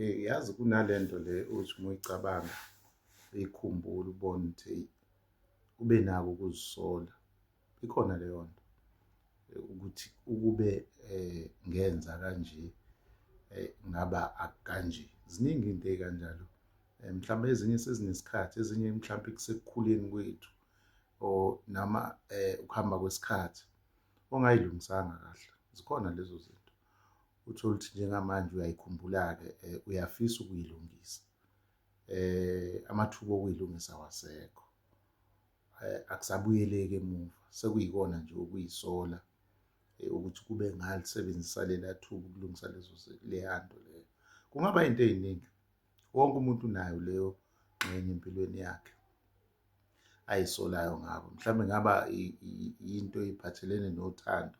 Yazi kunalento le othi uma uyicabanga uyikhumbule ubone ukuthi eyi ube nako ukuzisola. Ikhona leyo nto ukuthi ukube ngenza kanje ngaba akukanje. Ziningi iy'nto ey'kanjalo. Mhlawumbe ezinye sezinesikhathi, ezinye mhlawumpe kusekukhuleni kwethu or noma ukuhamba kwesikhathi ongay'lungisanga kahle. Zikhona lezo zinto. Uthole ukuthi njengamanje uyayikhumbula-ke uyafisa ukuyilungisa. Amathuba okuyilungisa awasekho. Akusabuyeleki emuva, sekuyikona nje ukuyisola ukuthi kube ngalisebenzisa lela thuba ukulungisa lezo leya nto leyo. Kungaba into ey'ningi, wonke umuntu unayo leyo ngxenye empilweni yakhe ayisolayo ngabo. Mhlawumbe ngaba into ey'phathelene nothando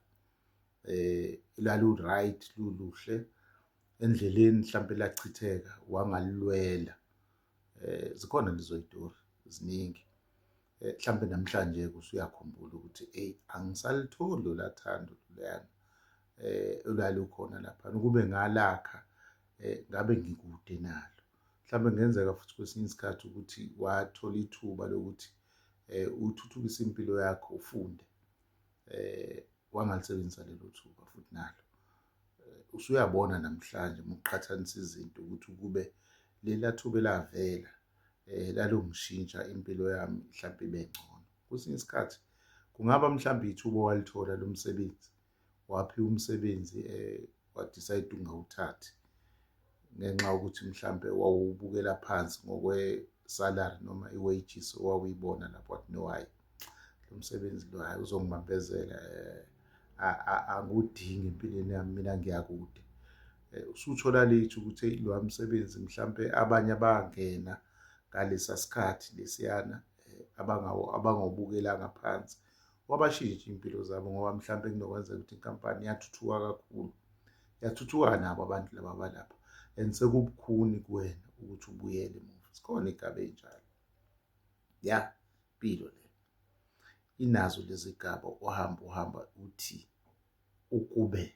lalu-right luluhle endleleni mhlampe lachitheka wangalilwela. Zikhona lezo y'tori ziningi. Mhlampe namhlanje-ke usuyakhumbula ukuthi eyi angisalitholi lola thando loluyana olwalukhona laphana, ukube ngalakha ngabe ngikude nalo. Mhlawumbe kungenzeka futhi kwesinye isikhathi ukuthi wathola ithuba lokuthi uthuthukise impilo yakho ufunde, wangalisebenzisa lelo thuba futhi nalo. Usuyabona namhlanje uma uqhathanisa izinto ukuthi ukube lela thuba elavela lalongishintsha impilo yami mhlampe ibe ngcono. Kwesinye isikhathi kungaba mhlawumbe ithuba owalithola lo msebenzi, waphiwa umsebenzi wa-decide ungawuthathi ngenxa yokuthi mhlampe wawubukela phansi ngokwe-salary noma i-wages owawuyibona lapho, wathi no hhayi lo msebenzi lo hhayi uzongibambezela angiwudingi empilweni yami mina ngiyakude. Usuthola late ukuthi eyi lowa msebenzi mhlampe abanye abangena ngalesa sikhathi lesiyana abangawubukelanga phansi wabashintsha iy'mpilo zabo ngoba mhlampe kunokwenzeka ukuthi inkampani yathuthuka kakhulu, yathuthuka nabo abantu laba abalapha and sekubukhuni kuwena ukuthi ubuyele emuva. Zikhona iy'gaba ey'njalo. Ya, impilo le inazo lezi gaba ohamba uhamba uthi ukube.